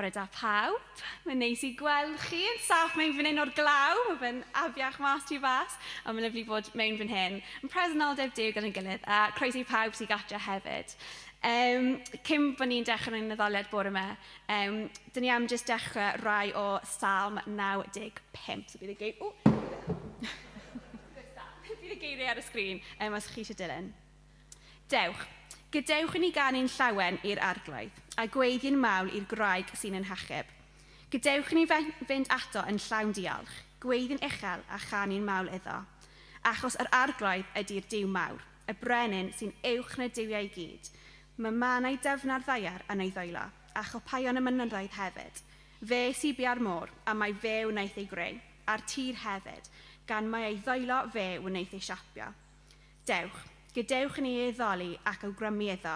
Bore da pawb. Mae'n neis i gweld chi yn saff mewn fan hyn o'r glaw. Mae fe'n afiach mas tu fas, ond mae'n lyfli bod mewn fan hyn. Yn presenoldeb Duw gyda'n gilydd, a croeso i pawb sy'n gatre hefyd. Cyn bod ni'n dechrau ein addoliad bore yma, dyn ni am jyst dechrau rai o Salm 95. So bydd y geir... O! Bydd y geiriau ar y sgrin, os chi eisiau dilyn. Dewch, gadewch i ni ganu'n llawen i'r Arglwydd, a gweiddi'n mawl i'r gwraig sy'n ein hachub. Gadewch i ni fynd ato yn llawn diolch, gweiddi'n uchel a chanu'n mawl iddo. Achos yr Arglwydd ydy'r Duw mawr, y brenin sy'n uwch na duwiau i gyd. Mae mannau dyfna'r ddaear yn ei ddwylo, a chopaon y mynyddoedd hefyd. Fe sy biau'r môr, a mai fe wnaeth ei greu, a'r tir hefyd, gan mai ei ddwylo fe wnaeth ei siapio. Dewch, gadewch i ni ei addoli ac awgrymu iddo.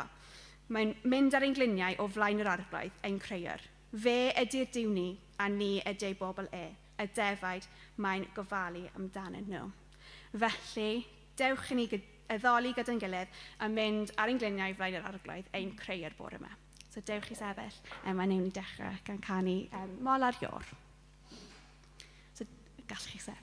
Mae'n mynd ar ein gliniau o flaen yr Arglwydd, ein Crëwr. Fe ydy'r Duw ni, a ni ydy ei bobl e, y defaid mae'n gofalu amdanyn nhw. Felly, dewch i ni addoli gyda'n gilydd a mynd ar ein gliniau o flaen yr Arglwydd, ein Crëwr bore yma. So dewch i sefyll, a newn ni dechrau gan canu Mol ar Ior. So gallwch chi sefyll.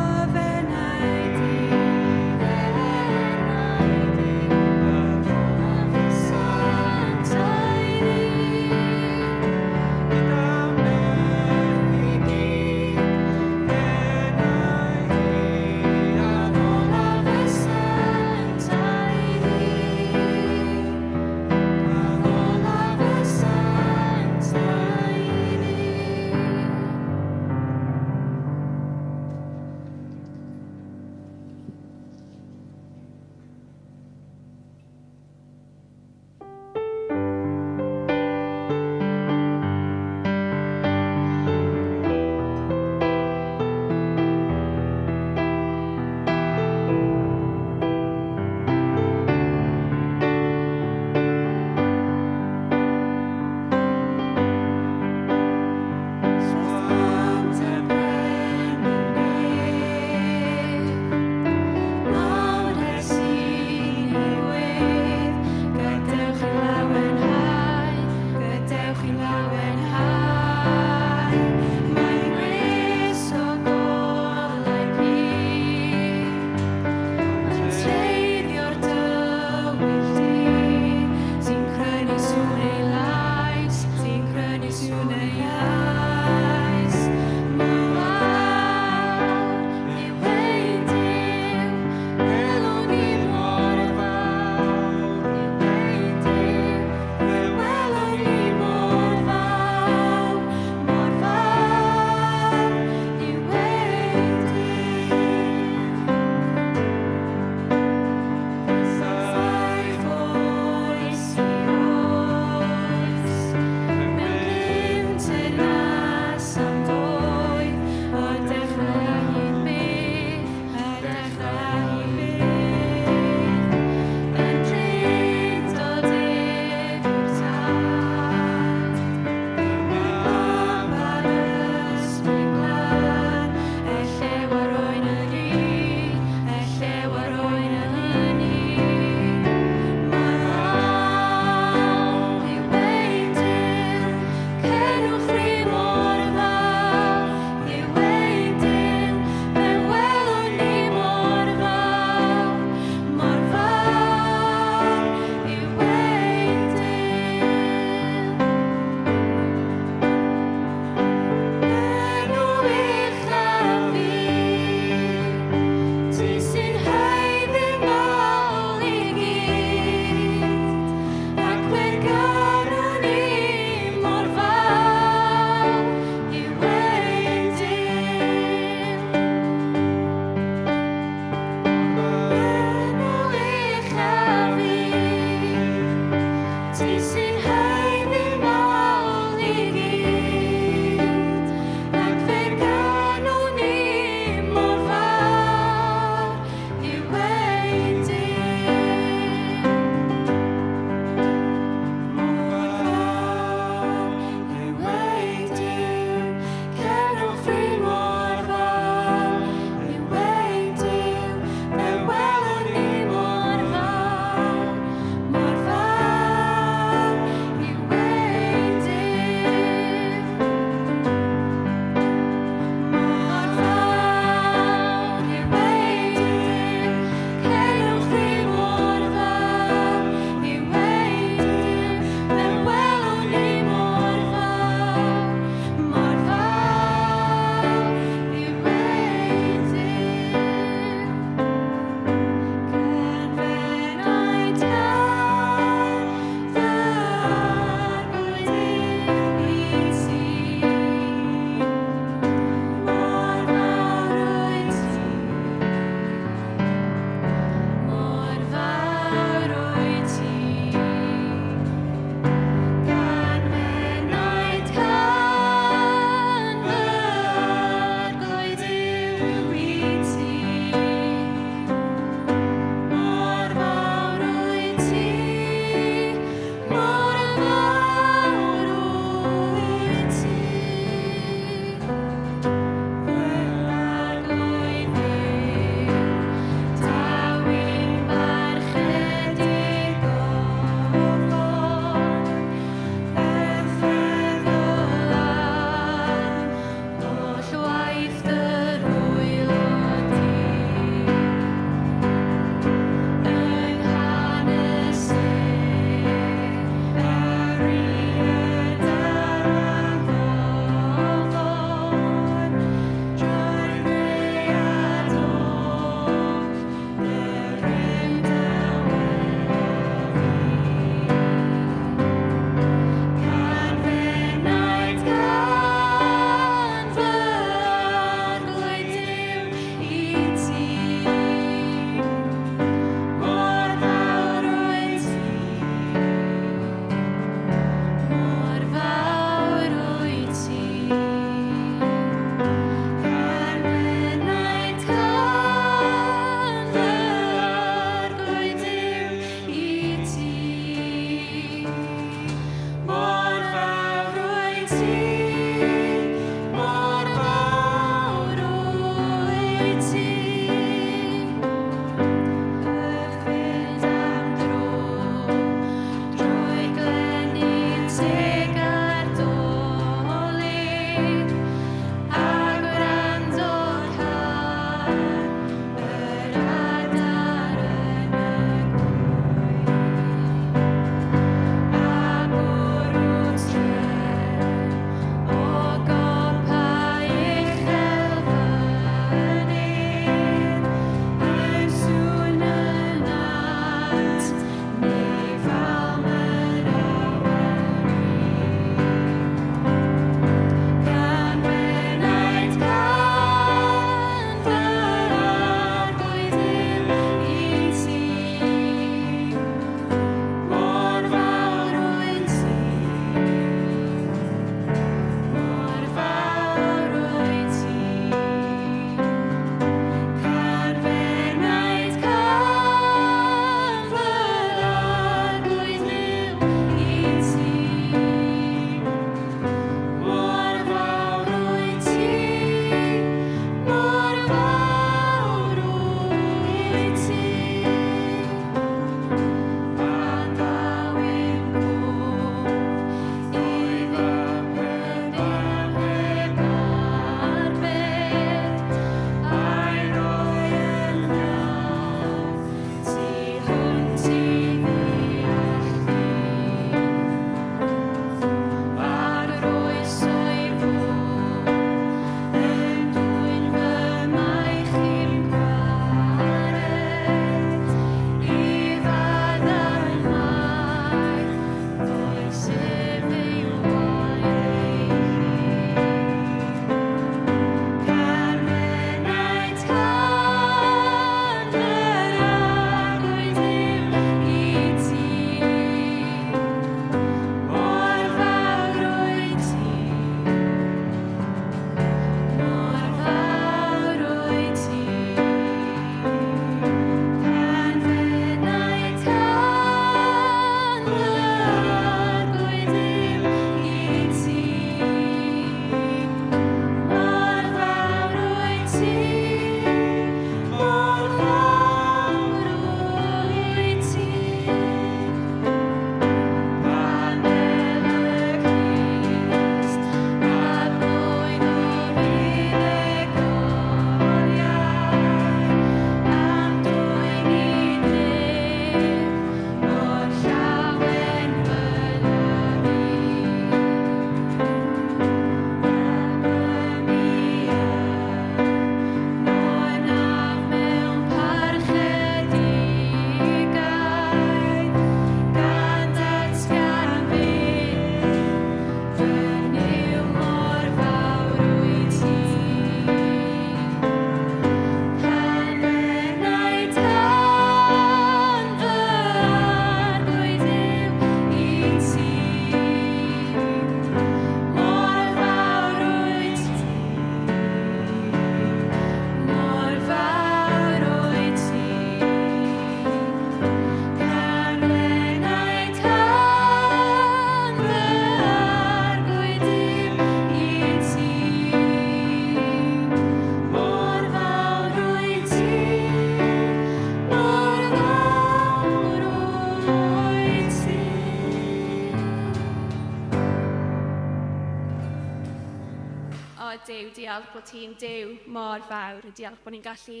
diolch bod ti'n Duw mor fawr. Diolch bod ni'n gallu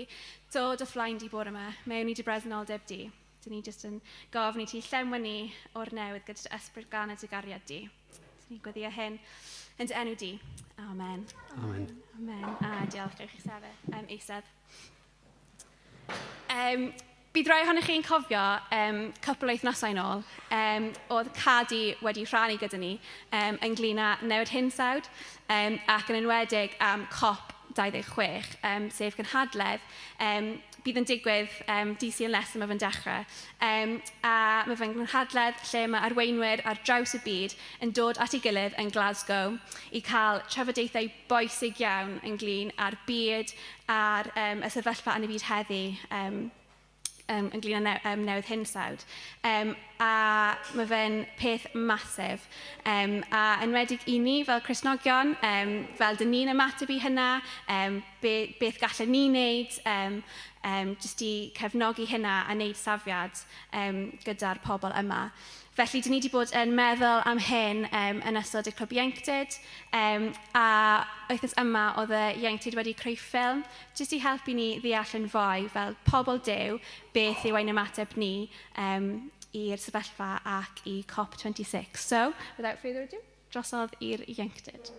dod o flaen di bore yma mewn i dy bresenoldeb di. Dyn ni jyst yn gofyn i ti llenwi ni o'r newydd gyda dy ysbryd glân a dy gariad di. Dyn ni'n gweddïo hyn yn dy enw di. Amen. Amen. Amen. A diolch i chi sefyll, eistedd. Bydd rai ohonych chi'n cofio cwpl o wythnosau nôl, oedd Cadi wedi rhannu gyda ni ynglyn â newid hinsawdd ac yn enwedig am COP26, sef cynhadledd bydd yn digwydd dydd Sul nesaf mae fe'n dechrau. A mae fe'n gynhadledd lle mae arweinwyr ar draws y byd yn dod at ei gilydd yn Glasgow i cael trafodaethau bwysig iawn ynglyn â'r byd a'r y sefyllfa yn y byd heddi ynglyn â newid hinsawdd. A mae fe'n peth masif. A enwedig i ni fel Cristnogion, fel dyn ni'n ymateb i hynna, beth gallen ni wneud, jyst i cefnogi hynna a wneud safiad gyda'r pobl yma. Felly, dyn ni wedi bod yn meddwl am hyn yn ystod y clwb ieuenctid, a wythnos yma oedd y ieuenctid wedi creu ffilm jyst i helpu ni ddeall yn fwy fel pobl Duw beth yw ein ymateb ni i'r sefyllfa ac i COP26. So, without further ado, drosodd i'r ieuenctid.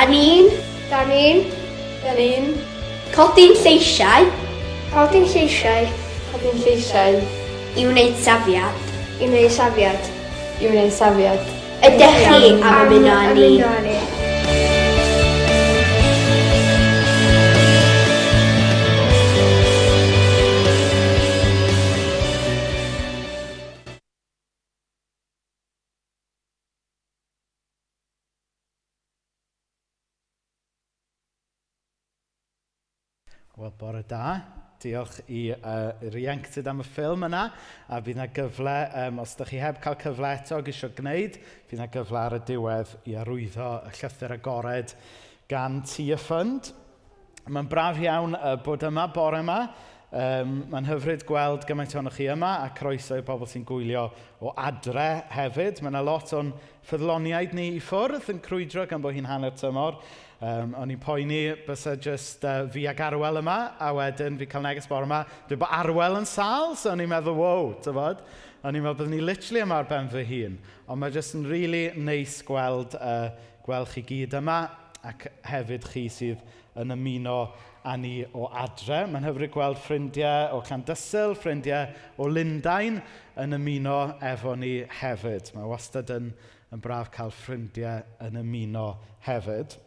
Da ni'n. Da ni'n. Da ni'n. Codi'n lleisiau. Codi'n lleisiau. Codi'n lleisiau. I wneud safiad. I wneud safiad. I wneud safiad. Ydych chi am ymuno â ni? Wel, bore da. Diolch i uh, ieuenctid am y ffilm yna. A fydd yna gyfle, um, os ydych chi heb cael cyfle eto ag eisiau gwneud, fydd yna gyfle ar y diwedd i arwyddo y llythyr agored gan Tia Fund. Mae'n braf iawn uh, bod yma bore yma. Um, Mae'n hyfryd gweld gymaint ohonoch chi yma a croeso i bobl sy'n gwylio o adre hefyd. Mae yna lot o'n ffyddloniaid ni i ffwrdd yn crwydro gan bod hi'n hanner tymor. Um, o'n i'n poeni bysa jyst uh, fi ag Arwel yma, a wedyn fi cael neges bore yma, dweud bod Arwel yn sâl, so o'n i'n meddwl, wow, tybod? O'n i'n meddwl byddwn ni literally yma ar ben fy hun. Ond mae jyst yn really neis gweld, uh, gweld chi gyd yma, ac hefyd chi sydd yn ymuno â ni o adre. Mae'n hyfryd gweld ffrindiau o Llandysul, ffrindiau o Lundain yn ymuno efo ni hefyd. Mae wastad yn, yn braf cael ffrindiau yn ymuno hefyd.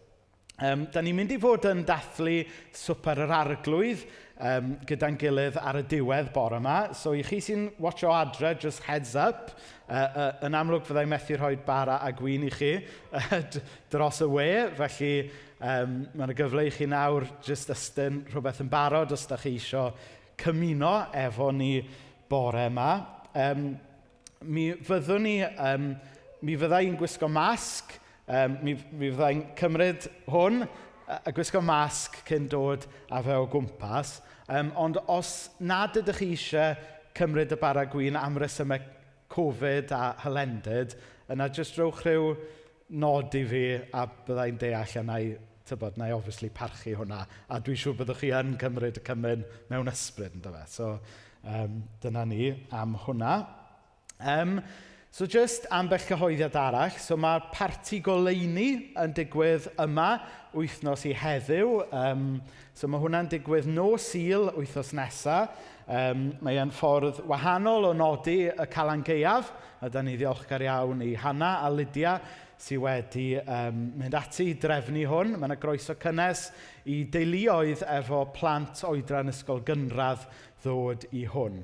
Um, da ni'n mynd i fod yn dathlu swper yr arglwydd um, gyda'n gilydd ar y diwedd bore yma. So i chi sy'n watcho adre, just heads up. Uh, uh, yn amlwg fyddai methu rhoi bara a gwin i chi dros y we, felly um, mae yna gyfle i chi nawr just ystyn rhywbeth yn barod os da chi eisiau cymuno efo ni bore yma. Um, mi fyddwn ni, um, mi fydda i'n gwisgo masg, um, mi, mi fydda i'n cymryd hwn a, a gwisgo masg cyn dod â fe o gwmpas. Um, ond os nad ydych chi eisiau cymryd y bara gwin am resymau Covid a hylendid, yna jyst rhowch rhyw nod i fi a bydda i'n deall a na i, tybod, na i obviously parchu hwnna. A dwi'n siŵr byddwch chi yn cymryd y cymun mewn ysbryd, ynddo fe. So, um, dyna ni am hwnna. Um, so just ambell cyhoeddiad arall. So mae'r parti goleuni yn digwydd yma wythnos i heddiw. Um, so mae hwnna'n digwydd nos Sul wythnos nesaf. Um, mae e'n ffordd wahanol o nodi y Calan Gaeaf, a da ni ddiolchgar iawn i Hannah a Lydia sydd wedi um, mynd ati i drefnu hwn. Mae yna groeso cynnes i deuluoedd efo plant oedran ysgol gynradd ddod i hwn.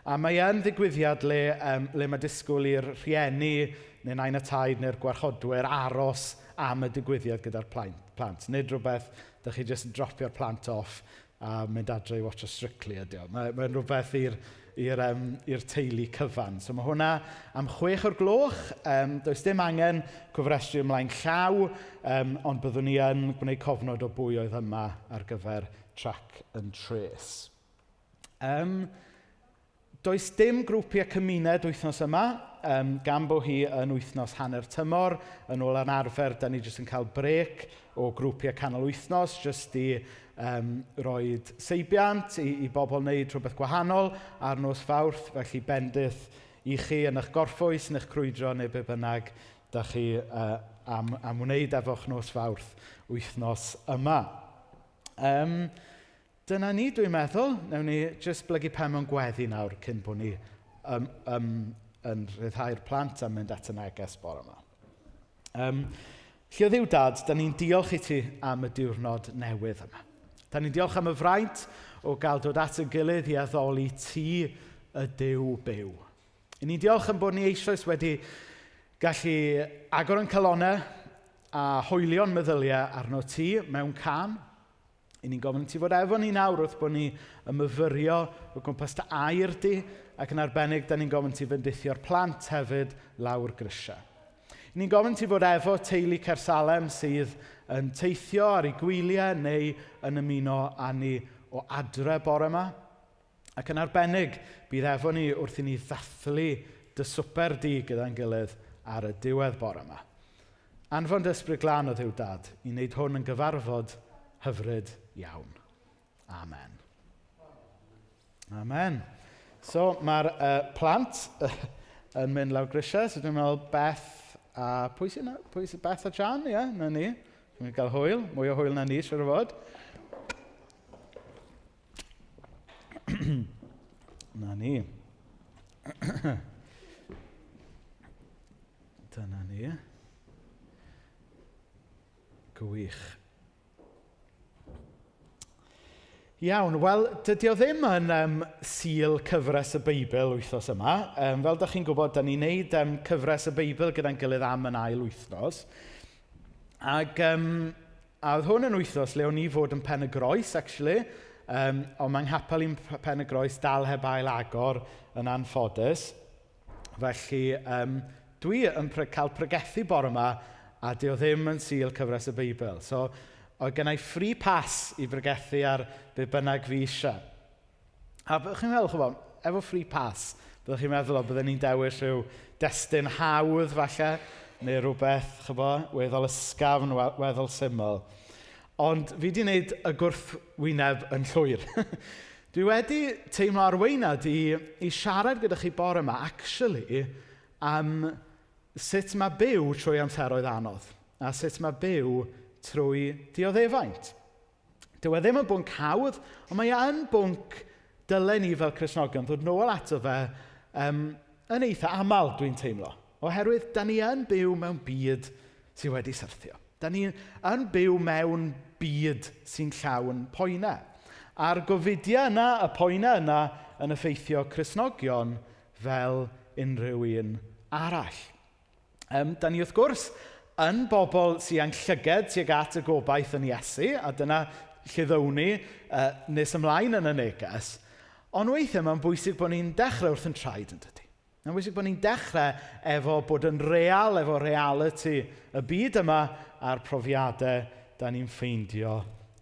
A mae e'n ddigwyddiad le, um, le mae disgwyl i'r rhieni neu nain a taid neu'r gwarchodwyr aros am y digwyddiad gyda'r plant. Nid rhywbeth da chi jyst yn dropio'r plant off a mynd adre i watcho Strictly ydy o. Mae'n mae rhywbeth i'r i'r um, i'r teulu cyfan. So mae hwnna am chwech o'r gloch. Um, does dim angen cofrestru ymlaen llaw, um, ond byddwn ni yn gwneud cofnod o bwy oedd yma ar gyfer track and trace. Um, does dim grwpiau cymuned wythnos yma, um, gan bod hi yn wythnos hanner tymor. Yn ôl yn arfer, da ni jyst yn cael brec o grwpiau canol wythnos, jyst i um, roed seibiant i, i bobl wneud rhywbeth gwahanol ar nos Fawrth. Felly bendith i chi yn eich gorffwys, yn eich crwydro neu be bynnag da chi uh, am, am wneud efo'ch nos Fawrth wythnos yma. Um, Dyna ni, dwi'n meddwl. Newn ni jyst blygu pen mewn gweddi nawr cyn bod ni um, um, yn rhyddhau'r plant a mynd at y neges bore yma. Um, lle o Dduw Dad, da ni'n diolch i ti am y diwrnod newydd yma. Da ni'n diolch am y fraint o gael dod at y gilydd i addoli ti y Duw byw. I ni'n diolch am bod ni eisoes wedi gallu agor yn calonau a hoelio'n meddyliau arno ti mewn can. I ni'n gofyn i ti fod efo ni nawr wrth bod ni yn myfyrio o gwmpas dy air di, ac yn arbennig, da ni'n gofyn ti fendithio'r plant hefyd lawr grisiau. I ni'n gofyn ti fod efo teulu Caersalem sydd yn teithio ar ei gwyliau neu yn ymuno â ni o adre bore yma. Ac yn arbennig, bydd efo ni wrth i ni ddathlu dy swper di gyda'n gilydd ar y diwedd bore yma. Anfon dy ysbryd glân o Dduw Dad i wneud hwn yn gyfarfod hyfryd iawn. Amen. Amen. So, mae'r uh, plant yn mynd lawr grisiau, so dwi'n meddwl Beth a... Pwy sy'n... Pwy sy'n Beth a Jan? Ie, yeah, na ni. Mae'n cael hwyl, mwy o hwyl na ni, siwr o fod. Na ni. Dyna ni. Gwych. Iawn, wel, dydy o ddim yn Sul cyfres y Beibl wythnos yma. Fel dach chi'n gwybod, da ni'n neud cyfres y Beibl gyda'n gilydd am yn ail wythnos. Ac a oedd hwn yn wythnos le o'n i fod yn Pen y Groes, actually. Ond mae nghapel i'n Pen y Groes dal heb ail agor yn anffodus. Felly, dwi yn cael pregethu bore yma, a dy o ddim yn Sul cyfres y Beibl. So, oedd gen i free pass i bregethu ar be bynnag fi eisiau. A byddwch chi'n meddwl, ch'mo, efo free pass, byddwch chi'n meddwl o bydden ni'n dewis rhyw destun hawdd falle, neu rhywbeth, ch'mo, weddol ysgafn, weddol syml. Ond fi 'di wneud y gwrthwyneb yn llwyr. Dwi wedi teimlo arweinad i siarad gyda chi bore yma, actually, am sut mae byw trwy amseroedd anodd, a sut mae byw trwy dioddefaint. Dyw e ddim yn bwnc hawdd, ond mae e yn bwnc dylen ni fel Cristnogion ddod nôl ato fe yn eitha aml, dwi'n teimlo. Oherwydd, da ni yn byw mewn byd sydd wedi syrthio. Da ni yn byw mewn byd sy'n llawn poenau. A'r gofidiau yna, y poenau yna, yn effeithio Cristnogion fel unrhyw un arall. Da ni wrth gwrs yn bobl sy'n yn llyged tuag at y gobaith yn Iesu, a dyna lle ddown ni nes ymlaen yn y neges. Ond weithiau mae'n bwysig bod ni'n dechrau wrth yn traed, yn dydi? Mae'n bwysig bod ni'n dechrau efo bod yn real, efo reality y byd yma a'r profiadau da ni'n ffeindio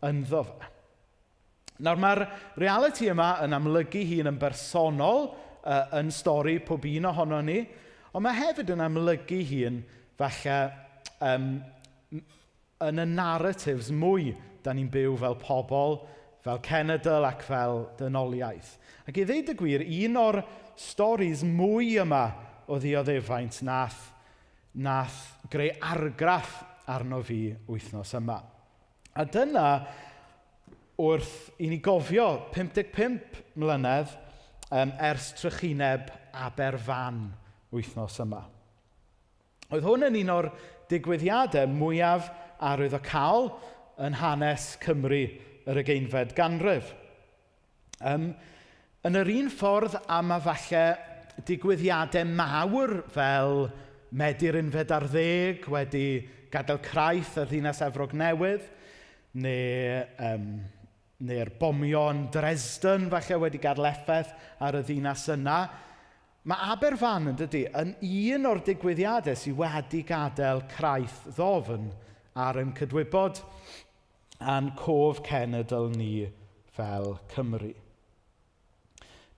ynddo fe. Nawr, mae'r reality yma yn amlygu hun yn bersonol yn stori pob un ohono ni, ond mae hefyd yn amlygu hun falle yn y narratives mwy da ni'n byw fel pobl, fel cenedl ac fel dynoliaeth. Ac i ddeud y gwir, un o'r storis mwy yma o ddioddefaint nath greu argraff arno fi wythnos yma. A dyna wrth i ni gofio 55 mlynedd ers trychineb Aberfan wythnos yma. Oedd hwn yn un o'r digwyddiadau mwyaf arwyddocaol yn hanes Cymru yr ugeinfed ganrif. Yn yr un ffordd am a falle digwyddiadau mawr fel Medi'r unfed ar ddeg wedi gadael craith y ddinas Efrog Newydd, neu'r bomio yn Dresden falle wedi gadael effaith ar y ddinas yna. Mae Aberfan, yn dydi, yn un o'r digwyddiadau sydd wedi gadael craith ddofn ar ein cydwybod a'n cof cenedl ni fel Cymru.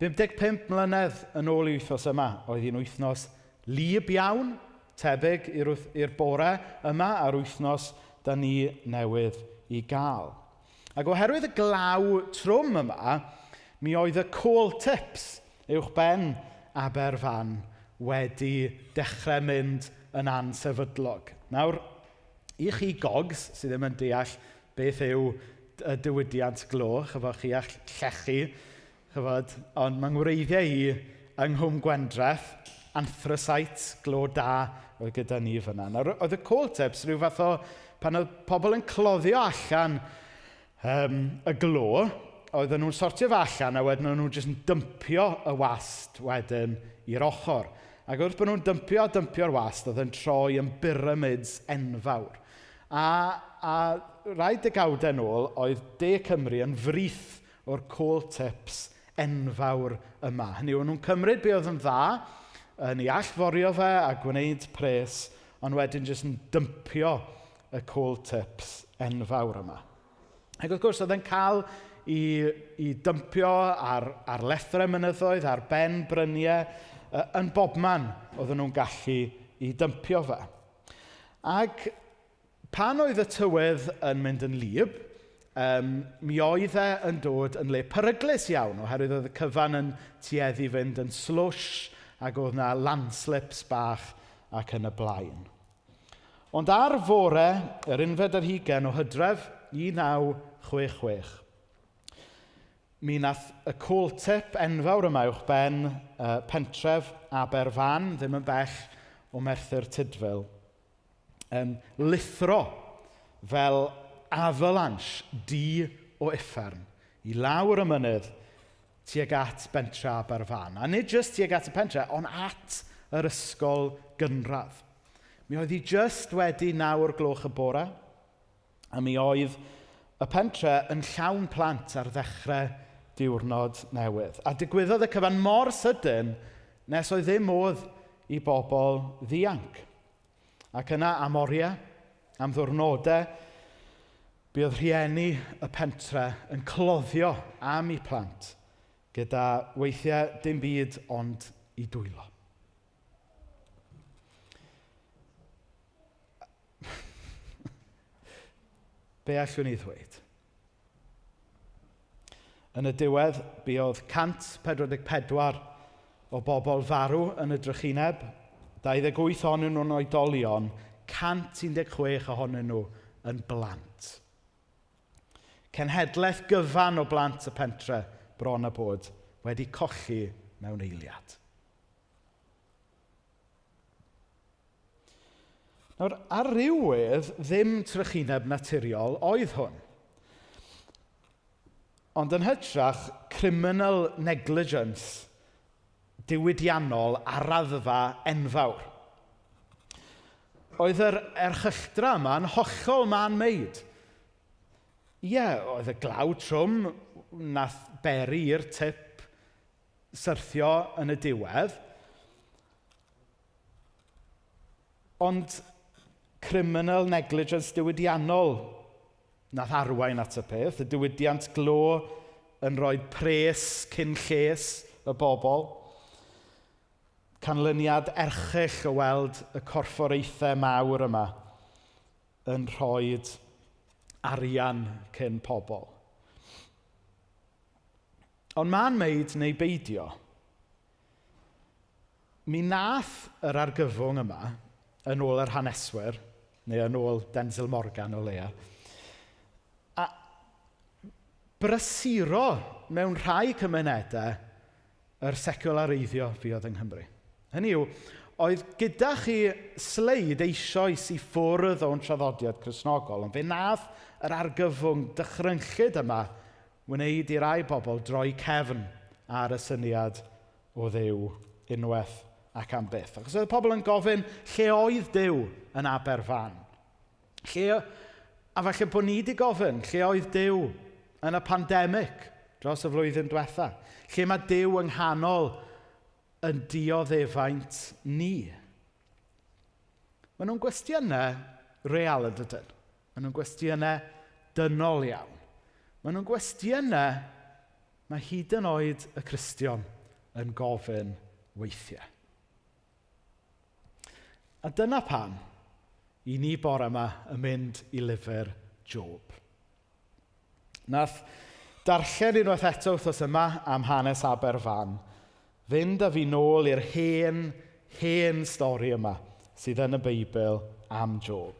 55 mlynedd yn ôl i wythnos yma, oedd hi'n wythnos wlyb iawn, tebyg i'r bore yma a'r wythnos da ni newydd i gael. Ac oherwydd y glaw trwm yma, mi oedd y coal tips uwch ben Aberfan wedi dechrau mynd yn ansefydlog. Nawr, i chi gogs sydd ddim yn deall beth yw y diwydiant glo, chyfo chi a'ch llechi, chyfod, ond mae'n ngwreiddiau i yng Nghwm Gwendraeth, anthracite, glo da oedd gyda ni fyna. Nawr, oedd y coal tips rhyw fath o, pan oedd pobl yn cloddio allan y glo, oedden nhw'n sortio fe allan a wedyn o'n nhw jyst yn dympio y wast wedyn i'r ochr. Ac wrth bod nhw'n dympio a dympio'r wast, oedd yn troi yn pyramids enfawr. A rai degawdau nôl, oedd De Cymru yn frith o'r coal tips enfawr yma. Hynny yw, o'n nhw'n cymryd be oedd yn dda, yn ei allforio fe a gwneud pres, ond wedyn jyst yn dympio y coal tips enfawr yma. Ac wrth gwrs, oedd e'n cael i dympio ar lethrau mynyddoedd, ar ben bryniau, yn bobman oedden nhw'n gallu i dympio fe. Ac pan oedd y tywydd yn mynd yn wlyb, mi oedd e yn dod yn le peryglus iawn, oherwydd oedd y cyfan yn tueddu fynd yn slwsh ac oedd na landslips bach ac yn y blaen. Ond ar fore yr unfed ar hugain o Hydref 1966, mi nath y coal tip enfawr yma uwch ben pentref Aberfan, ddim yn bell o Merthyr Tudful, lithro fel avalanche du o uffern i lawr y mynydd tuag at bentre Aberfan. A nid jyst tuag at y pentre, ond at yr ysgol gynradd. Mi oedd hi jyst wedi 9 o'r gloch y bore, a mi oedd y pentre yn llawn plant ar ddechrau diwrnod newydd. A digwyddodd y cyfan mor sydyn nes oedd ddim modd i bobl ddianc. Ac yna am oriau, am ddiwrnodau, buodd rhieni y pentre yn cloddio am eu plant, gyda weithiau dim byd ond i dwylo. Be allwn ni ddweud? Yn y diwedd, buodd 144 o bobl farw yn y drychineb, 28 ohonyn nhw'n oedolion, 116 ohonyn nhw yn blant. Cenhedlaeth gyfan o blant y pentre bron a bod wedi colli mewn eiliad. Nawr, ar ryw wedd, ddim trychineb naturiol oedd hwn. Ond yn hytrach, criminal negligence diwydiannol ar raddfa enfawr. Oedd yr erchylltra yma yn hollol man-made. Ie, oedd y glaw trwm nath beri i'r tip syrthio yn y diwedd. Ond criminal negligence diwydiannol nath arwain at y peth. Y diwydiant glo yn rhoi pres cyn lles y bobl. Canlyniad erchyll o weld y corfforaethau mawr yma yn rhoi arian cyn pobl. Ond man-made neu beidio, mi nath yr argyfwng yma, yn ôl yr haneswyr, neu yn ôl Denzel Morgan o leia, a brysuro mewn rhai cymunedau yr seculareiddio fuodd yng Nghymru. Hynny yw, oedd gyda chi sleid eisoes i ffwrdd o'n traddodiad Cristnogol, ond fe nath yr argyfwng dychrynllyd yma wneud i rai bobl droi cefn ar y syniad o Dduw unwaith ac am byth. Achos oedd pobl yn gofyn, lle oedd Duw yn Aberfan? Lle, a falle bod ni wedi gofyn, lle oedd Duw yn y pandemig dros y flwyddyn diwetha? Lle mae Duw yng nghanol yn dioddefaint ni? Maen nhw'n gwestiynau real yn dydyn. Maen nhw'n gwestiynau dynol iawn. Maen nhw'n gwestiynau mae hyd yn oed y Cristion yn gofyn weithiau. A dyna pam i ni bore yma yn mynd i lyfr Job. Nath darllen unwaith eto wythnos yma am hanes Aberfan fynd â fi nôl i'r hen, hen stori yma sydd yn y Beibl am Job.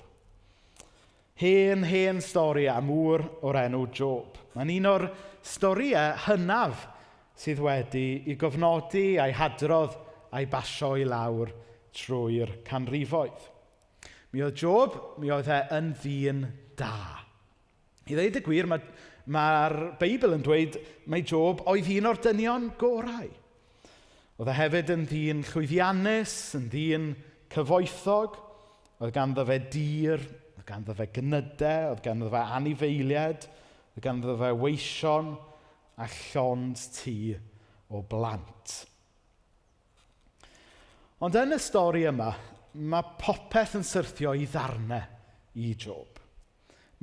Hen, hen stori am ŵr o'r enw Job. Mae'n un o'r storïau hynaf sydd wedi i gofnodi a'i hadrodd a'i basio i lawr trwy'r canrifoedd. Mi oedd Job, mi oedd e yn ddyn da. I ddweud y gwir, mae'r Beibl yn dweud mai Job oedd un o'r dynion gorau. Oedd e hefyd yn ddyn llwyddiannus, yn ddyn cyfoethog. Oedd ganddo fe dir, oedd ganddo fe gnydau, oedd ganddo fe anifeiliaid, oedd ganddo fe weision a llond tŷ o blant. Ond yn y stori yma, mae popeth yn syrthio i ddarnau i Job.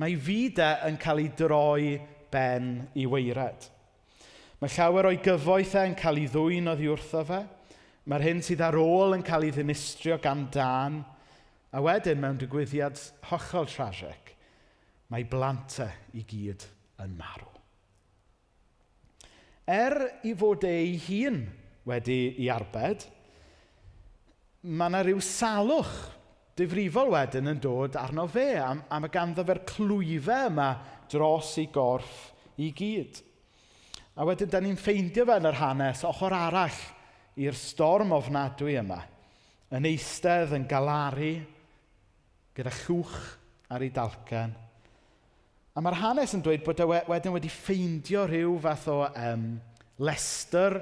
Mae fyd e yn cael ei droi ben i waered. Mae llawer o'i gyfoeth e yn cael ei ddwyn oddi wrtho fe. Mae'r hyn sydd ar ôl yn cael ei ddinistrio gan dân. A wedyn, mewn digwyddiad hollol tragic, mae blant e i gyd yn marw. Er i fod e ei hun wedi ei arbed, mae yna rhyw salwch difrifol wedyn yn dod arno fe, a mae ganddo fe'r clwyfau yma dros ei gorff i gyd. A wedyn, da ni'n ffeindio fe yn yr hanes ochr arall i'r storm ofnadwy yma, yn eistedd yn galaru gyda llwch ar ei dalcen. A mae'r hanes yn dweud bod e wedyn wedi ffeindio rhyw fath o lestr,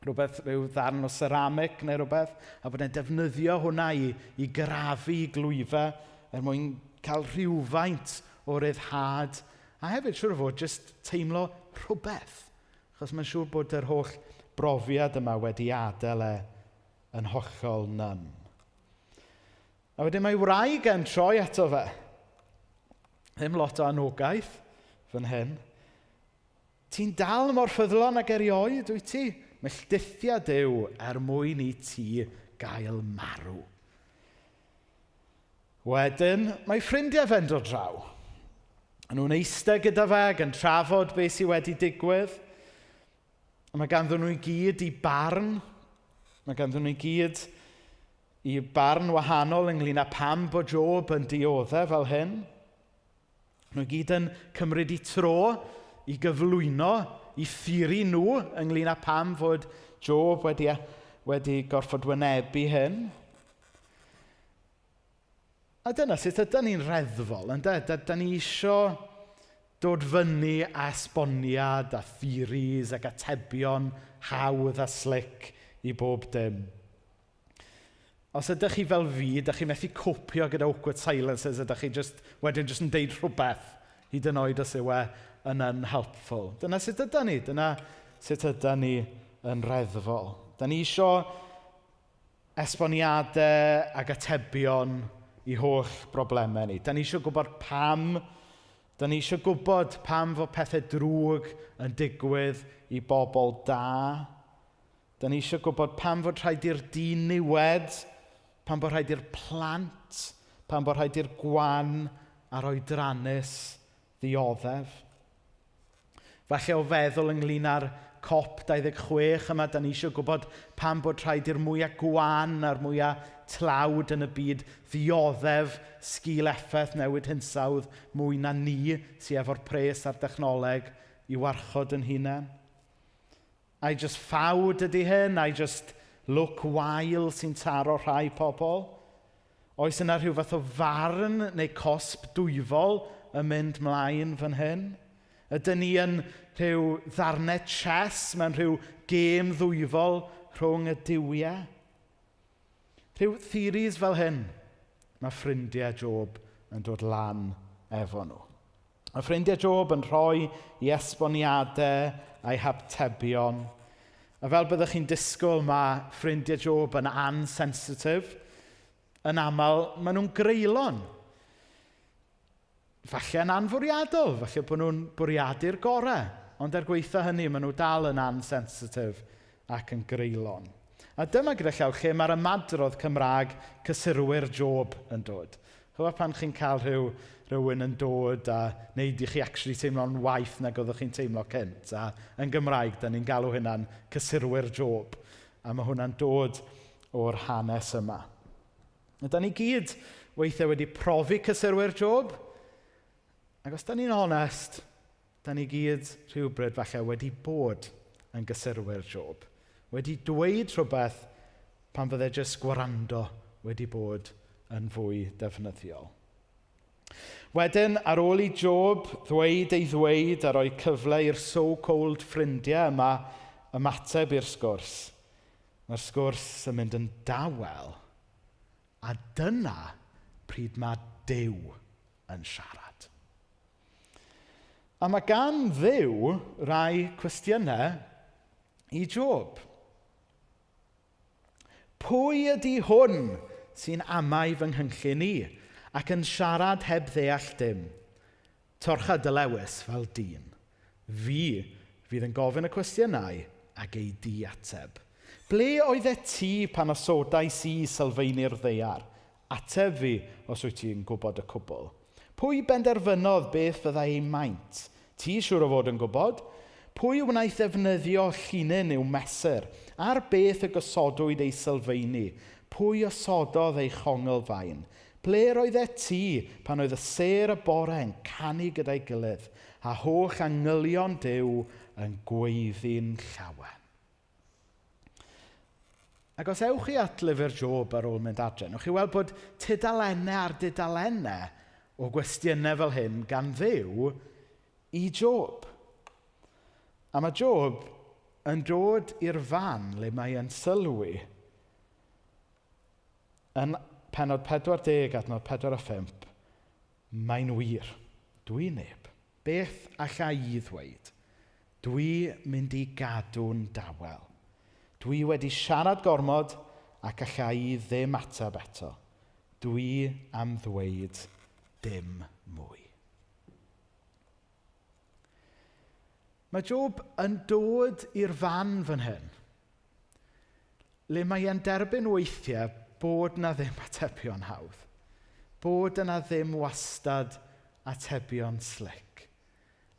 rhywbeth, rhyw ddarn o ceramic neu rhywbeth, a bod e'n defnyddio hwnna i grafu ei glwyfau er mwyn cael rhywfaint o ryddhad. A hefyd, siŵr o fod, jyst teimlo rhywbeth. Achos mae'n siŵr bod yr holl brofiad yma wedi adael e yn hollol numb. A wedyn mae wraig e'n troi ato fe. Ddim lot o anogaeth fan hyn. "Ti'n dal mor ffyddlon ag erioed, wyt ti? Melldithia Duw er mwyn i ti gael marw." Wedyn, mae ffrindiau fe'n dod draw. Nhw'n eistedd gyda fe ac yn trafod beth sydd wedi digwydd. A mae ganddyn nhw i gyd eu barn. Mae ganddyn nhw i gyd eu barn wahanol ynglyn â pam bod Job yn dioddef fel hyn. Nhw i gyd yn cymryd eu tro i gyflwyno eu theori nhw ynglyn â pam fod Job wedi gorfod wynebu hyn. A dyna sut ydyn ni'n reddfol, ynde? Da ni isio dod fyny â esboniad a theories ac atebion hawdd a slick i bob dim. Os ydych chi fel fi, ydych chi methu copio gyda awkward silences, ydych chi just, wedyn jyst yn deud rhywbeth, hyd yn oed os yw e yn unhelpful. Dyna sut ydyn ni, dyna sut ydyn ni yn reddfol. Da ni isio esboniadau ac atebion i holl broblemau ni. Da ni eisiau gwybod pam, da ni eisiau gwybod pam fod pethau drwg yn digwydd i bobl da. Da ni eisiau gwybod pam fod rhaid i'r diniwed, pam bod rhaid i'r plant, pam bod rhaid i'r gwan a'r oedrannus ddioddef. Falle o feddwl ynglyn â'r COP26 yma, da ni eisiau gwybod pam bod rhaid i'r mwyaf gwan a'r mwyaf tlawd yn y byd ddioddef sgil effaith newid hinsawdd mwy na ni sydd efo'r pres a'r dechnoleg i warchod yn hunain. Ai jyst ffawd ydy hyn? Ai jyst lwc wael sy'n taro rhai pobl? Oes yna rhyw fath o farn neu cosb dwyfol yn mynd mlaen fan hyn? Ydyn ni yn rhyw ddarnau chess mewn rhyw gêm ddwyfol rhwng y duwiau? Rhyw theories fel hyn mae ffrindiau Job yn dod lan efo nhw. Mae ffrindiau Job yn rhoi eu esboniadau a'u hatebion. A fel byddwch chi'n disgwyl, mae ffrindiau Job yn ansensitif. Yn aml, maen nhw'n greulon. Falle yn anfwriadol, falle bod nhw'n bwriadu'r gorau. Ond er gweitha hynny, maen nhw dal yn ansensitif ac yn greulon. A dyma gyda llaw lle mae'r ymadrodd Cymraeg "cysurwyr Job" yn dod. Chybod pan chi'n cael rhywun yn dod a wneud i chi actually teimlo'n waeth nag oeddech chi'n teimlo cynt? A yn Gymraeg, da ni'n galw hynna'n cysurwyr Job. A mae hwnna'n dod o'r hanes yma. A da ni gyd weithiau wedi profi cysurwyr Job. Ac os da ni'n onest, da ni gyd rhywbryd falle wedi bod yn gysurwyr Job. Wedi dweud rhywbeth pan fydde jyst gwrando wedi bod yn fwy defnyddiol. Wedyn, ar ôl i Job ddweud ei ddweud a rhoi cyfle i'r so-called ffrindiau yma ymateb i'r sgwrs, mae'r sgwrs yn mynd yn dawel, a dyna pryd mae Duw yn siarad. A mae gan Dduw rai cwestiynau i Job. "Pwy ydy hwn sy'n amau fy nghynllun i ac yn siarad heb ddeall dim? Torcha dy lewys fel dyn. Fi fydd yn gofyn y cwestiynau a gei di ateb. Ble oeddet ti pan osodais i sylfaeni'r ddaear? Ateb fi os wyt ti'n gwybod y cwbl. Pwy benderfynodd beth fyddai ei maint? Ti siŵr o fod yn gwybod. Pwy wnaeth ddefnyddio llinyn i'w mesur? Ar beth y gosodwyd ei sylfaeni? Pwy osododd ei chongl fain? Ble roeddet ti pan oedd y sêr y bore yn canu gyda'i gilydd, a holl angylion Duw yn gweiddi'n llawen? Ac os ewch chi at lyfr Job ar ôl mynd adre, newch chi weld bod tudalennau ar dudalennau o gwestiynau fel hyn gan Dduw i Job. A mae Job yn dod i'r fan le mae e'n sylwi yn pennod 40 adnod 4 a 5, mae'n wir, dwi neb. Beth alla i ddweud? Dwi mynd i gadw'n dawel. Dwi wedi siarad gormod ac alla i ddim ateb eto. Dwi am ddweud dim mwy. Mae Job yn dod i'r fan fan hyn, le mae e'n derbyn weithiau bod 'na ddim atebion hawdd, bod yna ddim wastad atebion slick.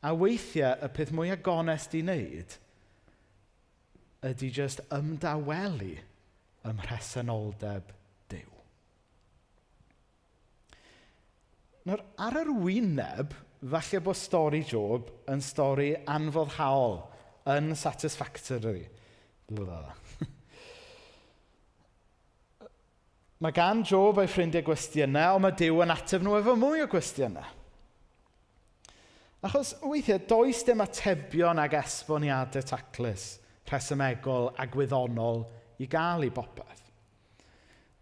A weithiau, y peth mwyaf gonest i wneud ydy jyst ymdawelu ym mhresenoldeb Duw. Nawr, ar yr wyneb, falle bod stori Job yn stori anfoddhaol, unsatisfactory. Mae gan Job a'i ffrindiau gwestiynau, ond mae Duw yn ateb nhw efo mwy o gwestiynau. Achos weithiau, does dim atebion ag esboniadau taclus, rhesymegol a gwyddonol i gael i bopeth.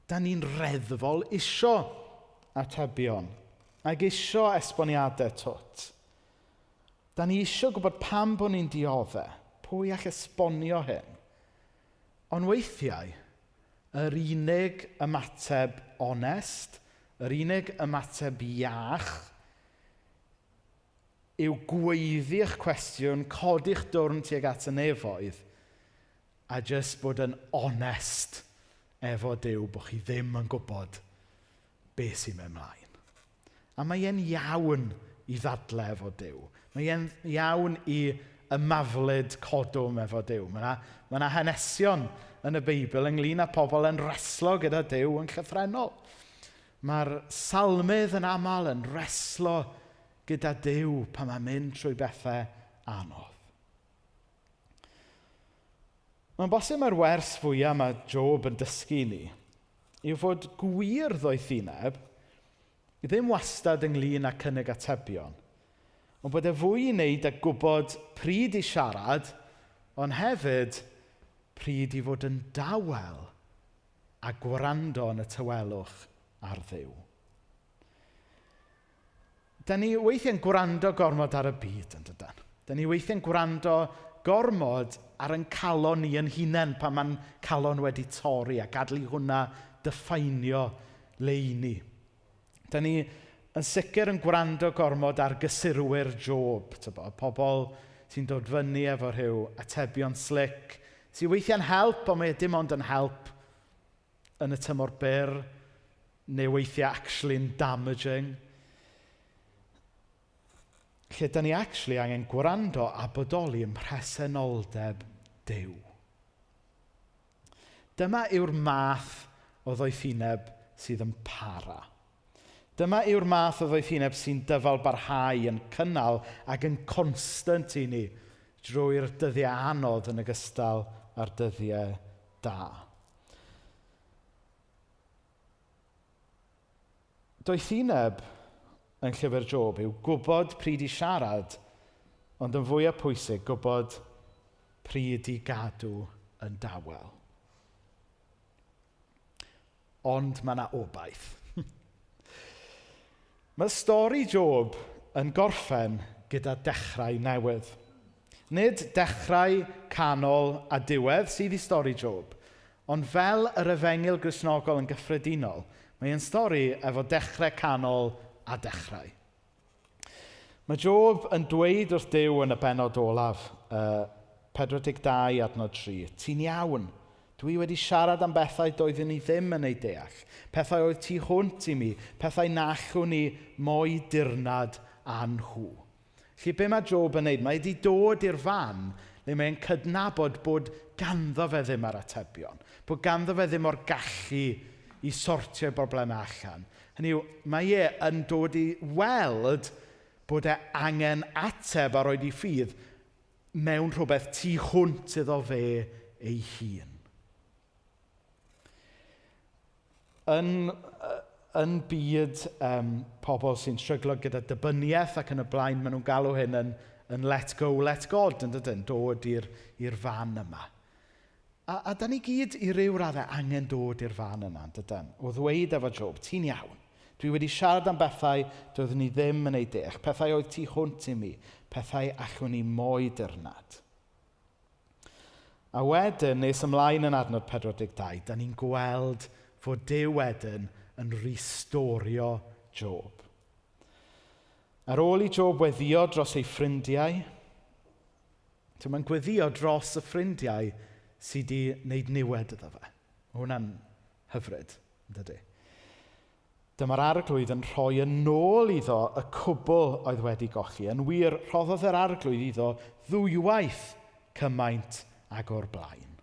Da ni'n reddfol isio atebion ac isio esboniadau twt. Da ni isio gwybod pam bod ni'n dioddef, pwy all esbonio hyn. Ond weithiau, yr unig ymateb onest, yr unig ymateb iach, yw gweiddi eich cwestiwn, codi'ch dwrn tuag at y nefoedd, a jyst bod yn onest efo Duw bod chi ddim yn gwybod beth sy'n mynd mlaen. A mae e'n iawn i ddadle efo Duw. Mae e'n iawn i ymaflyd codwm efo Duw. Mae yna, mae yna hanesion yn y Beibl ynglyn â pobl yn reslo gyda Duw yn llythrennol. Mae'r salmydd yn aml yn reslo gyda Duw pan mae'n mynd trwy bethau anodd. Mae'n bosib mae'r wers fwyaf mae Job yn dysgu ni yw fod gwir ddoethineb ddim wastad ynglyn â cynnig atebion, ond bod e fwy i wneud â gwybod pryd i siarad, ond hefyd pryd i fod yn dawel a gwrando yn y tawelwch ar Dduw. Da ni weithiau'n gwrando gormod ar y byd, yn dydan? Da ni weithiau'n gwrando gormod ar ein calon ni yn hunain pan mae'n calon wedi torri a gadael i hwnna diffeinio le i ni. Da ni yn sicr yn gwrando gormod ar gysurwyr Job, tybo, pobl sy'n dod fyny efo rhyw atebion slick, sy'n weithiau'n help, ond mae e dim ond yn help yn y tymor byr, neu weithiau actually'n damaging. Lle da ni actually angen gwrando a bodoli ym mhresenoldeb Duw. Dyma yw'r math o ddoethineb sydd yn para. Dyma yw'r math o ddoethineb sy'n dyfal barhau yn cynnal ac yn constant i ni drwy'r dyddiau anodd yn ogystal â'r dyddiau da. Doethineb yn llyfr Job yw gwybod pryd i siarad, ond yn fwyaf pwysig, gwybod pryd i gadw yn dawel. Ond mae yna obaith. Mae stori Job yn gorffen gyda dechrau newydd. Nid dechrau, canol a diwedd sydd i stori Job, ond fel yr efengyl Gristnogol yn gyffredinol, mae e'n stori efo dechrau, canol a dechrau. Mae Job yn dweud wrth Duw yn y bennod olaf, 42 adnod 3, Ti'n iawn, dwi wedi siarad am bethau doeddwn i ddim yn eu deall, pethau oedd tu hwnt i mi, pethau na allwn i mo'i dirnad â nhw. Felly be mae Job yn neud? Mae wedi dod i'r fan Le mae'n cydnabod bod ganddo fe ddim ar atebion, bod ganddo fe ddim o'r gallu i sortio ei broblemau allan. Hynny yw, mae e yn dod i weld bod e angen ateb a roed i ffydd mewn rhywbeth tu hwnt iddo fe ei hun. Yn, yn byd um, pobl sy'n stryglo gyda dibyniaeth ac yn y blaen, maen nhw'n galw hyn yn, yn let go, let God, yn dydyn, dod i'r fan yma. A, a da ni gyd i ryw raddau angen dod i'r fan yna, yn dydyn? O ddweud efo Job, ti'n iawn. Dwi wedi siarad am bethau doeddwn ni ddim yn eu deall, pethau oedd tu hwnt i mi, pethau allwn ni mo'i dirnad. A wedyn, nes ymlaen yn adnod 42, da ni'n gweld fod Duw wedyn yn restorio Job. Ar ôl i Job weddio dros ei ffrindiau, so mae'n gweddio dros y ffrindiau sydd wedi wneud niwed iddo fe. Mae hwnna'n hyfryd, yn dydy? Dyma'r arglwydd yn rhoi yn ôl iddo y cwbl oedd wedi golli. Yn wir, rhoddodd yr arglwydd iddo ddwywaith cymaint ag o'r blaen.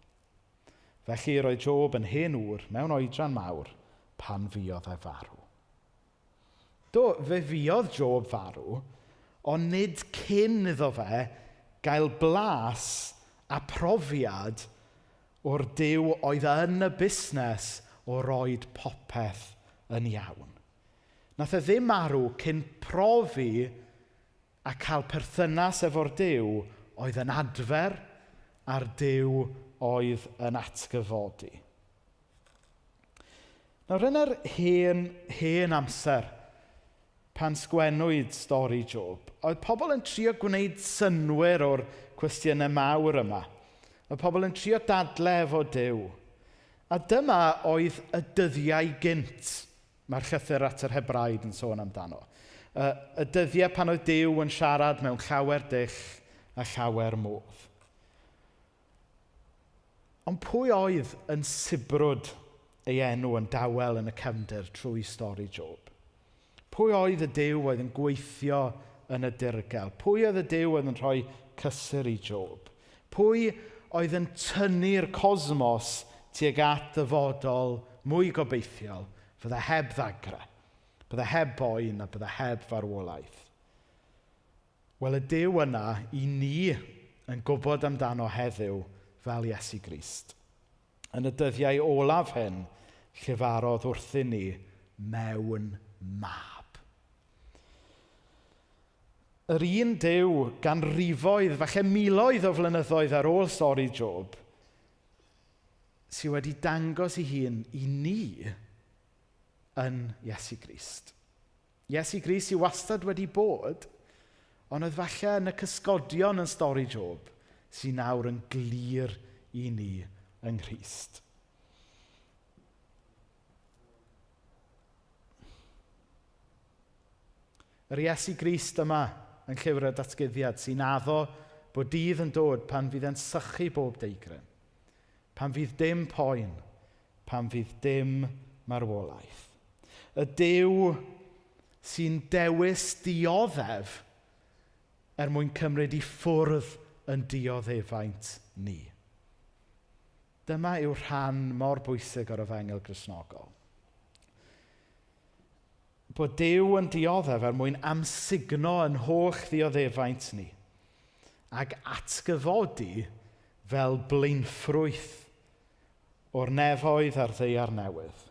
Felly roedd Job yn hen ŵr mewn oedran mawr pan fuodd e farw. Do, fe fuodd Job farw, ond nid cyn iddo fe gael blas a profiad o'r Duw oedd yn y busnes o roed popeth yn iawn. Nath e ddim marw cyn profi a cael perthynas efo'r Duw oedd yn adfer a'r Duw oedd yn atgyfodi. Nawr, yn yr hen, hen amser, pan sgwennwyd stori Job, oedd pobl yn trio gwneud synnwyr o'r cwestiynau mawr yma. Oedd pobl yn trio dadle efo Duw. A dyma oedd y dyddiau gynt, mae'r llythyr at yr Hebraid yn sôn amdano. Y, y dyddiau pan oedd Duw yn siarad mewn llawer dull a llawer modd. Ond pwy oedd yn sibrwd ei enw yn dawel yn y cefndir trwy stori Job? Pwy oedd y Duw oedd yn gweithio yn y dirgel? Pwy oedd y Duw oedd yn rhoi cysur i Job? Pwy oedd yn tynnu'r cosmos tuag at ddyfodol mwy gobeithiol fydde heb ddagre, bydde heb boen a bydde heb farwolaeth? Wel, y Duw yna i ni yn gwybod amdano heddiw fel Iesu Grist. Yn y dyddiau olaf hyn, llefarodd wrthyn ni mewn mab. Yr un Duw ganrifoedd, falle miloedd o flynyddoedd ar ôl stori Job, sydd wedi dangos ei hun i ni yn Iesu Grist. Iesu Grist sydd wastad wedi bod, ond oedd falle yn y cysgodion yn stori Job sy'n nawr yn glir i ni yng Nghrist. Yr Iesu Grist yma yn llyfr y datguddiad sy'n addo bod dydd yn dod pan fydd e'n sychu bob deigryn, pan fydd dim poen, pan fydd dim marwolaeth. Y Duw sy'n dewis dioddef er mwyn cymryd i ffwrdd yn dioddefaint ni. Dyma yw rhan mor bwysig o'r efengyl Gristnogol. Bod Duw yn dioddef er mwyn amsugno yn holl ddioddefaint ni ac atgyfodi fel blaenffrwyth o'r nefoedd a'r ddaear newydd.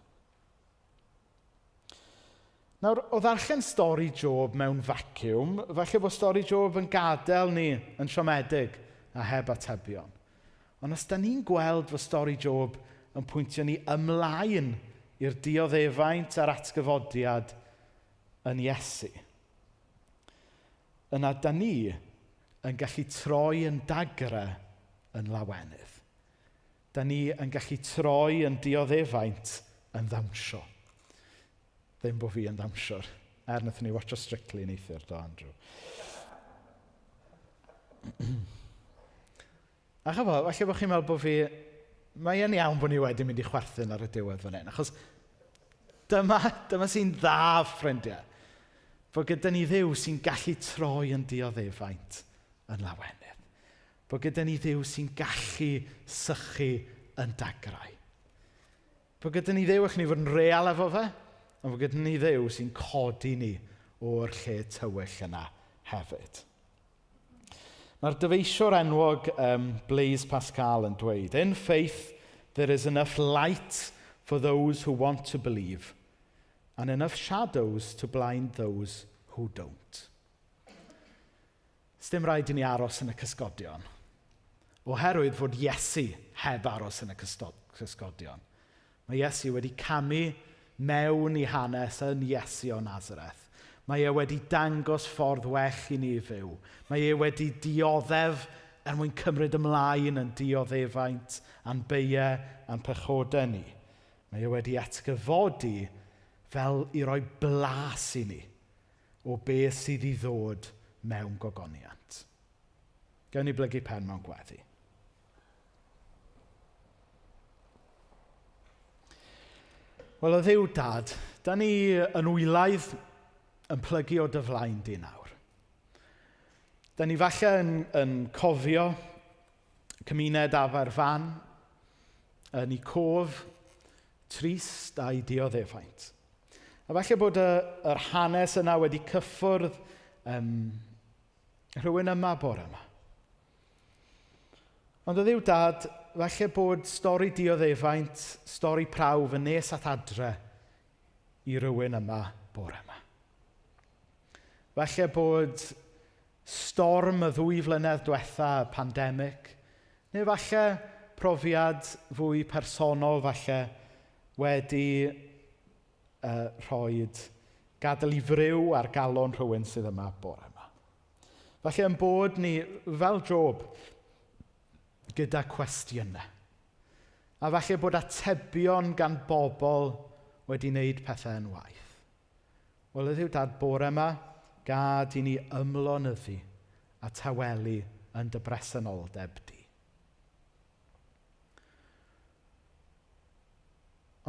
Nawr, o ddarllen stori Job mewn vacuum, falle bod stori Job yn gadael ni yn siomedig a heb atebion. Ond os da ni'n gweld fod stori Job yn pwyntio ni ymlaen i'r dioddefaint a'r atgyfodiad yn Iesu, yna da ni yn gallu troi yn dagre yn lawenydd. Da ni yn gallu troi yn dioddefaint yn ddawnsio. Ddim bod fi yn ddawnsiwr. Er wnaethon ni watcho Strictly neithiwr, do, Andrew. A chyfo, falle bod chi'n meddwl bod fi... Mae e'n iawn bod ni wedi mynd i chwerthin ar y diwedd fan hyn, achos dyma, dyma sy'n dda, ffrindiau. Fod gyda ni Dduw sy'n gallu troi yn dioddefaint yn lawenydd. Bod gyda ni Dduw sy'n gallu sychu yn dagrau. Bod gyda ni Dduw allwn ni fod yn real efo fe, ond bod gyda ni Dduw sy'n codi ni o'r lle tywyll yna hefyd. Mae'r dyfeisiwr enwog Blaise Pascal yn dweud, In faith there is enough light for those who want to believe and enough shadows to blind those who don't. Sdim rhaid i ni aros yn y cysgodion, oherwydd fod Iesu heb aros yn y cysgodion. Mae Iesu wedi camu mewn i hanes yn Iesu o Nazareth. Mae e wedi dangos ffordd well i ni fyw. Mae e wedi dioddef er mwyn cymryd ymlaen yn dioddefaint a'n beiau a'n pechodau ni. Mae e wedi atgyfodi fel i roi blas i ni o beth sydd i ddod mewn gogoniant. Gawn ni blygu pen mewn gweddi. Wel, o Dduw Dad, da ni yn wylaidd yn plygu o dy flaen di nawr. Da ni falle yn cofio cymuned Aberfan, yn ei cof trist a'i dioddefaint. A falle bod yr hanes yna wedi cyffwrdd rhywun yma bore yma. Ond o Dduw Dad, falle bod stori dioddefaint, stori prawf yn nes at adre i rywun yma bore yma. Falle bod storm y 2 flynedd diwetha, y pandemig, neu falle profiad fwy personol falle wedi rhoid gadael i friw ar galon rhywun sydd yma bore yma. Falle yn bod ni, fel Job, gyda cwestiynau. A falle bod atebion gan bobl wedi wneud pethau yn waith. Wel, y Dduw Dad, bore yma, gad i ni ymlonyddu a tawelu yn dy bresenoldeb di.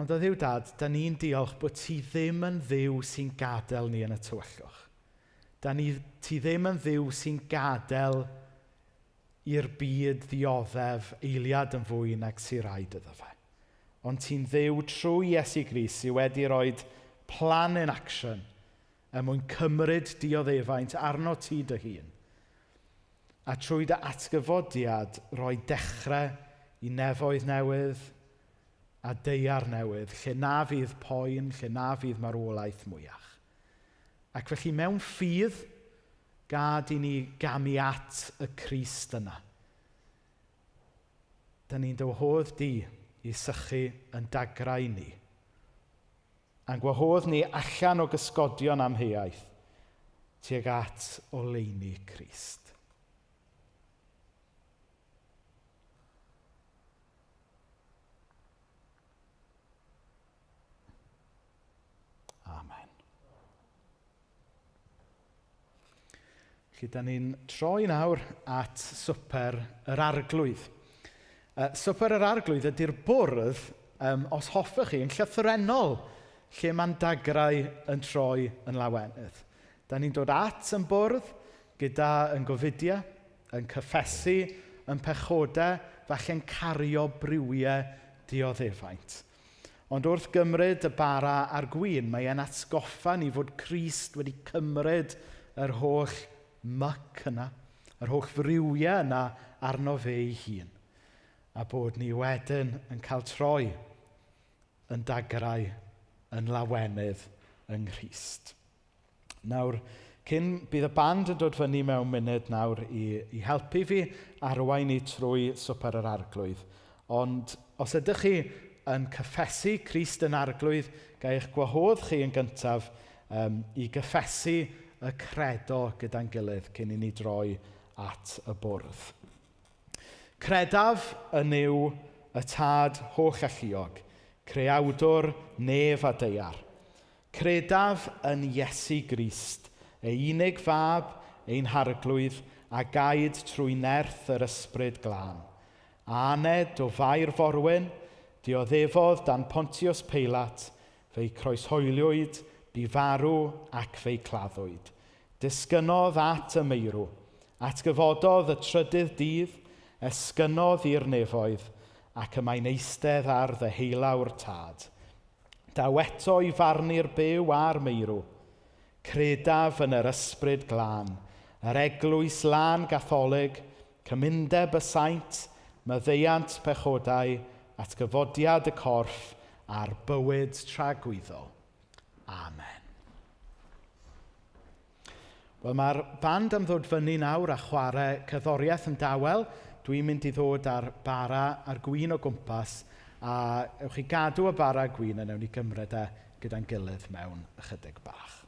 Ond o Dduw Dad, da ni'n diolch bod ti ddim yn Dduw sy'n gadael ni yn y tywyllwch. Ti ddim yn Dduw sy'n gadael i'r byd ddioddef eiliad yn fwy nag sy'n rhaid iddo fe. Ond ti'n Dduw trwy Iesu Grist sydd wedi rhoi plan in action er mwyn cymryd dioddefaint arno ti dy hun. A trwy dy atgyfodiad roi dechrau i nefoedd newydd a daear newydd, lle na fydd poen, lle na fydd marwolaeth mwyach. Ac felly mewn ffydd, gad i ni gamu at y Crist yna. Da ni'n dy wahodd di i sychu yn dagrau ni. A'n gwahodd ni allan o gysgodion amheuaeth tuag at oleuni Crist. Amen. Felly, da ni'n troi nawr at swper yr Arglwydd. Swper yr Arglwydd ydy'r bwrdd, os hoffech chi, yn llythrennol, lle mae'n dagrau yn troi yn lawenydd. Da ni'n dod at yn bwrdd gyda yn gofidiau, yn cyffesu, yn pechodau, falle'n cario briwiau dioddefaint. Ond wrth gymryd y bara a'r gwin, mae e'n atgoffa ni fod Crist wedi cymryd yr holl myc yna, yr holl friwiau yna arno fe ei hun. A bod ni wedyn yn cael troi yn dagrau, yn lawenydd yng Nghrist. Nawr, cyn bydd y band yn dod fyny mewn munud nawr i helpu fi arwain ni trwy swper yr Arglwydd. Ond os ydych chi yn cyffesu Crist yn Arglwydd, ga i'ch gwahodd chi yn gyntaf i gyffesu y credo gyda'n gilydd cyn i ni droi at y bwrdd. Credaf yn Nuw y Tad holl alluog, creawdwr nef a daear. Credaf yn Iesu Grist, ei unig fab, ein harglwydd, a gaed trwy nerth yr ysbryd glân. A aned o Fair Forwyn, dioddefodd dan Pontius Peilat, fe'i croeshoeliwyd, bu farw ac fe'i claddwyd. Disgynnodd at y meirw, atgyfododd y trydydd dydd, Esgynnodd i'r nefoedd ac y mae'n eistedd ar ddeheulaw'r Tad. Daw eto i farnu'r byw a'r meirw. Credaf yn yr ysbryd glân, yr eglwys lân gatholig, cymundeb y saint, maddeuant pechodau, atgyfodiad y corff a'r bywyd tragwyddol. Amen. Wel, mae'r band am ddod fyny nawr a chwarae cerddoriaeth yn dawel. Dwi'n mynd i ddod â'r bara a'r gwin o gwmpas a ewch chi gadw y bara a gwin a newn ni gymryd e gyda'n gilydd mewn ychydig bach.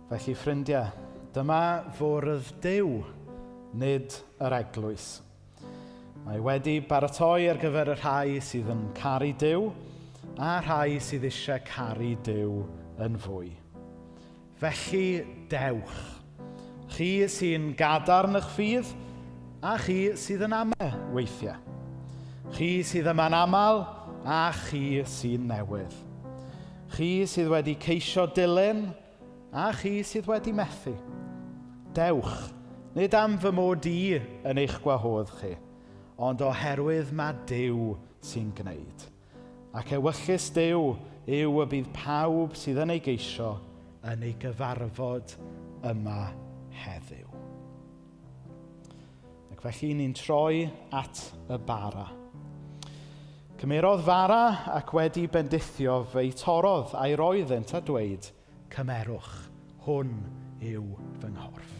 Felly, ffrindiau, dyma fwrdd Duw, nid yr eglwys. Mae wedi baratoi ar gyfer y rhai sydd yn caru Duw a rhai sydd eisiau caru Duw yn fwy. Felly, dewch. Chi sy'n gadarn eich ffydd a chi sydd yn amau weithiau. Chi sydd yma'n aml a chi sy'n newydd. Chi sydd wedi ceisio dilyn a chi sydd wedi methu. Dewch, nid am fy mod i yn eich gwahodd chi, ond oherwydd mae Duw sy'n gwneud. Ac ewyllys Duw yw y bydd pawb sydd yn ei geisio yn ei gyfarfod yma heddiw. Ac felly ni'n troi at y bara. Cymerodd fara ac wedi bendithio fe'i torrodd a'i roeddynt a dweud, cymerwch, hwn yw fy nghorff.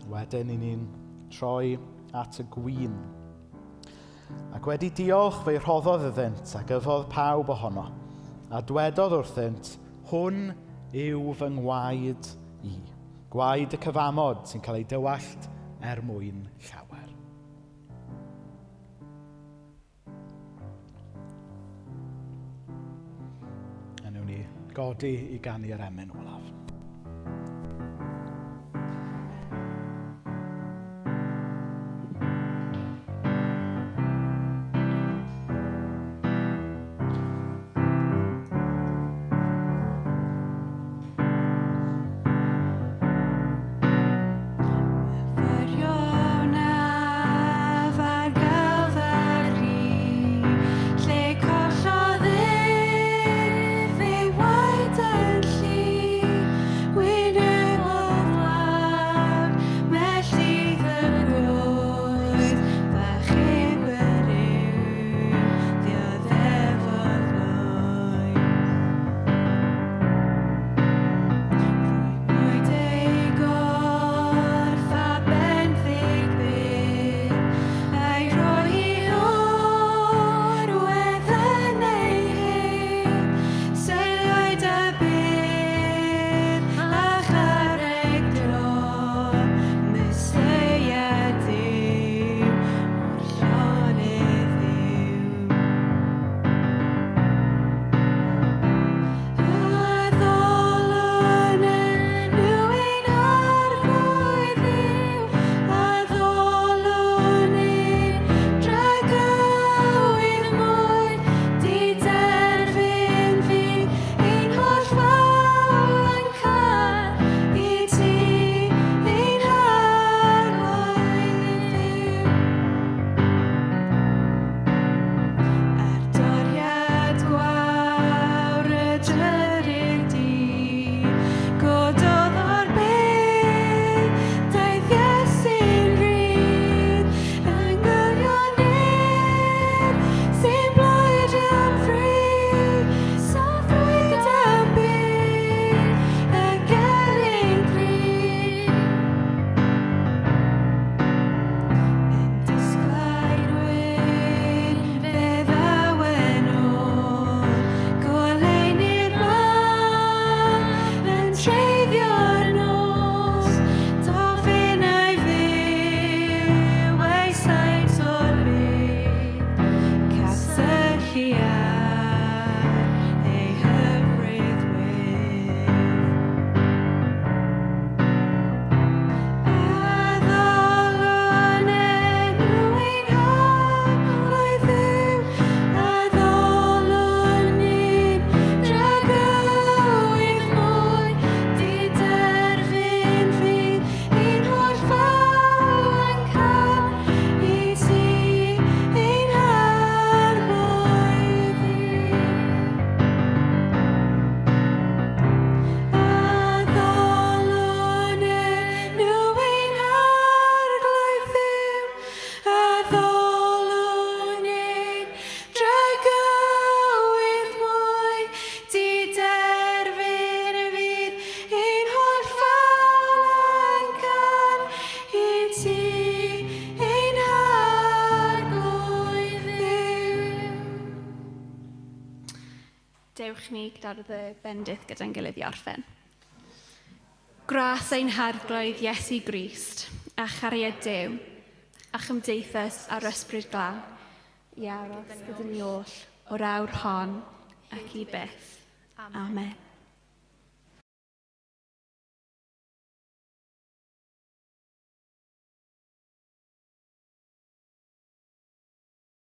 Wedyn i ni'n troi at y gwin. Ac wedi diolch fe'i rhoddodd iddynt ac yfodd pawb ohono. A dwedodd wrthynt, hwn yw fy ngwaed i. Gwaed y cyfamod sy'n cael ei dywallt er mwyn llawer. A newn ni godi i ganu'r emyn olaf. Dewch ni gyda'r bendith gyda'n gilydd i orffen. Gras ein harglwydd Iesu Grist, a chariad Duw, a chymdeithas a'r ysbryd glân, i aros gyda ni oll o'r awr hon ac i byth. Amen.